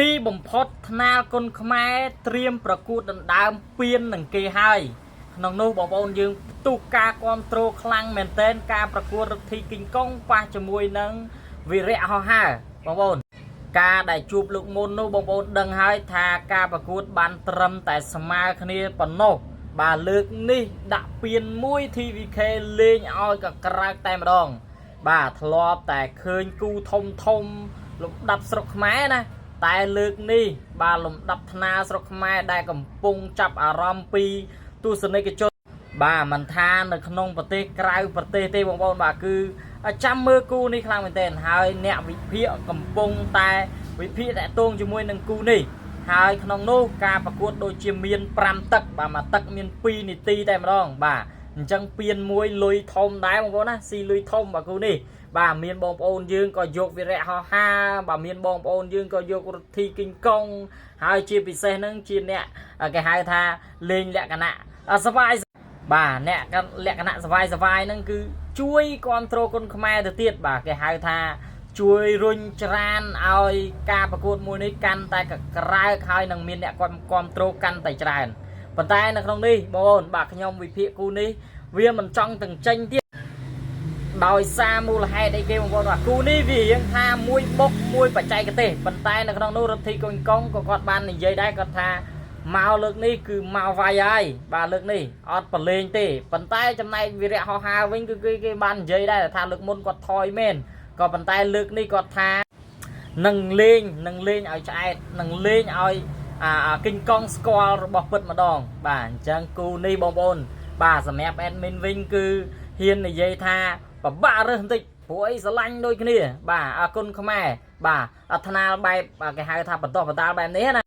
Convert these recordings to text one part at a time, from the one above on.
ទីបំផុតថ្នាលគុនខ្មែរត្រៀមប្រកួតដណ្ដើមពៀននឹងគេហើយក្នុងនោះបងប្អូនយើងផ្ទុះការគ្រប់គ្រងខ្លាំងមែនទែនការប្រកួតរិទ្ធីគីងកុងប៉ះជាមួយនឹងវីរៈហោះហើរបងប្អូន ការដែលជួបលោកមុននោះបងប្អូនដឹងហើយថាការប្រកួតបានត្រឹមតែស្មើគ្នាប៉ុណ្ណោះបាទលើកនេះដាក់ពៀនមួយ TVK លេងឲ្យកក្រើកតែម្ដង បាទធ្លាប់តែឃើញគូធំធំលំដាប់ស្រុកខ្មែរណាតែលើកនេះបាទលំដាប់ថ្នាលស្រុកខ្មែរដែលកំពុងចាប់អារម្មណ៍ពីទស្សនិកជន បាទមិនថានៅក្នុងប្រទេសក្រៅប្រទេសទេបងប្អូនបាទគឺចាំមើលគូនេះខ្លាំងមែនទែនហើយអ្នកវិភាគកំពុងតែវិភាគតាក់ទងជាមួយនឹងគូនេះហើយក្នុងនោះការប្រកួតដូចជាមាន5ទឹកបាទមួយទឹកមាន2នាទីតែម្ដងបាទអញ្ចឹងពៀនមួយលុយធំដែរបងប្អូនណាស៊ីលុយធំបាទគូនេះបាទមានបងប្អូនយើងក៏យកវីរៈហោហាបាទមានបងប្អូនយើងក៏យករទ្ធីគីងកុងហើយជាពិសេសហ្នឹងជាអ្នកគេហៅថាលេងលក្ខណៈសប្បាយ បាទអ្នកក៏លក្ខណៈសវាយសវាយហ្នឹងគឺជួយគ្រប់គ្រងគុនខ្មែរទៅទៀតបាទគេហៅថាជួយរុញច្រានឲ្យការប្រកួតមួយនេះកាន់តែកក្រើកហើយនឹងមានអ្នកគាត់គ្រប់គ្រងកាន់តែច្រើនប៉ុន្តែនៅក្នុងនេះបងប្អូនបាទខ្ញុំវិភាគគូនេះវាមិនចង់ទាំងចេញទៀតដោយសារមូលហេតុអីគេបងប្អូនបាទគូនេះវារៀងថាមួយបុកមួយបច្ចេកទេសប៉ុន្តែនៅក្នុងនោះរដ្ឋីកុញកុងក៏គាត់បាននិយាយដែរគាត់ថា មកលើកនេះគឺមកវាយហើយបាទលើកនេះអត់ប្រលេងទេប៉ុន្តែចំណែកវីរៈហោះហើរវិញគឺគេគេបាននិយាយដែរថាលើកមុនគាត់ថយមែនក៏ប៉ុន្តែលើកនេះគាត់ថានឹងលេងនឹងលេងឲ្យឆ្អែតនឹងលេងឲ្យអាអាគិញកង់ស្គាល់របស់ពិតម្ដង បាទអញ្ចឹងគូនេះបងប្អូន បាទសម្រាប់ admin វិញគឺហ៊ាននិយាយថាពិបាករើសបន្តិចព្រោះអីស្រឡាញ់ដូចគ្នា បាទអរគុណខ្មែរបាទអថ្នាលបែបគេហៅថាបន្តបន្តបែបនេះណា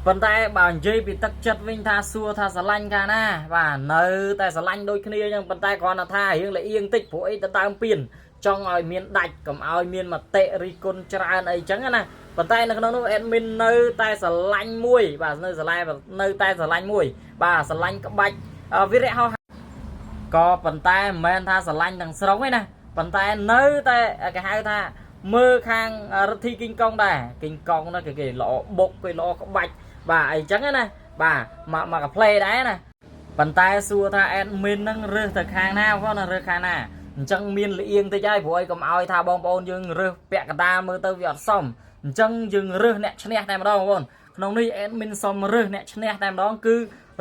ប៉ុន្តែបើនិយាយពីទឹកចិត្តវិញថាសួរថាស្រឡាញ់កាលណាបាទនៅតែស្រឡាញ់ដូចគ្នាអញ្ចឹងប៉ុន្តែគ្រាន់តែថារឿងលៀងតិចព្រោះអីទៅដើមពៀនចង់ឲ្យមានដាច់កុំឲ្យមានមតិរិះគន់ច្រើនអីចឹងណាប៉ុន្តែនៅក្នុងនោះ admin នៅតែស្រឡាញ់មួយបាទនៅស្រឡាញ់នៅតែស្រឡាញ់មួយបាទស្រឡាញ់ក្បាច់វីរៈហោះក៏ប៉ុន្តែមិនមែនថាស្រឡាញ់ទាំងស្រុងទេណាប៉ុន្តែនៅតែគេហៅថាមើលខាងរិទ្ធីគីងកុងដែរគីងកុងនោះគេល្អបុកគេល្អក្បាច់ បាទអីចឹងណាបាទមកមកកាផ្លេដែរណាប៉ុន្តែសួរថា admin ហ្នឹងរើសទៅខាងណាបងណារើសខាងណាអញ្ចឹងមានលៀងតិចហើយព្រោះអីកុំឲ្យថាបងប្អូនយើងរើសពាក់កណ្ដាលមើលទៅវាអត់សមអញ្ចឹងយើងរើសអ្នកឈ្នះតែម្ដងបងប្អូនក្នុងនេះ admin សុំរើសអ្នកឈ្នះតែម្ដងគឺ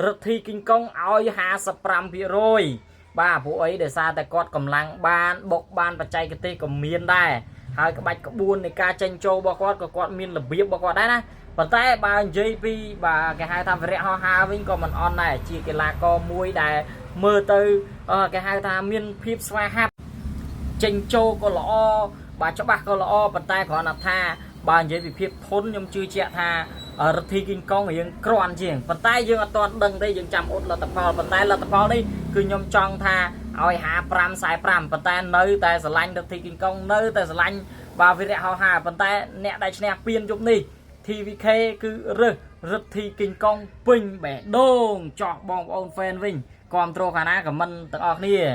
រិទ្ធីគីងកុងឲ្យ55%បាទព្រោះអីដោយសារតែគាត់កម្លាំងបានបុកបានបច្ចេកទេសក៏មានដែរហើយក្បាច់ក្បួននៃការចេញចូលរបស់គាត់ក៏គាត់មានរបៀបរបស់គាត់ដែរណា ប៉ុន្តែបើនិយាយពីបាទគេហៅថាវរៈហោះហើរវិញក៏មិនអន់ដែរជាកីឡាករមួយដែលមើលទៅគេហៅថាមានភាពស្វាហាប់ចេញចូលក៏ល្អបាទច្បាស់ក៏ល្អប៉ុន្តែគ្រាន់តែថាបើនិយាយពីភាពធន់ខ្ញុំជឿជាក់ថារិទ្ធីគីងកងរៀងក្រាន់ជាងប៉ុន្តែយើងអត់ទាន់ដឹងទេយើងចាំអ៊ុតលទ្ធផលប៉ុន្តែលទ្ធផលនេះគឺខ្ញុំចង់ថាឲ្យ55 45ប៉ុន្តែនៅតែស្រឡាញ់រិទ្ធីគីងកងនៅតែស្រឡាញ់បាទវីរៈហោះហើរប៉ុន្តែអ្នកដែលឈ្នះពៀនយប់នេះ TVK គឺរើសរិទ្ធីគីងកងពេញបេះដូងចោះបងប្អូន fan វិញគ្រប់ត្រូលខាងណា comment ទាំងអស់គ្នា។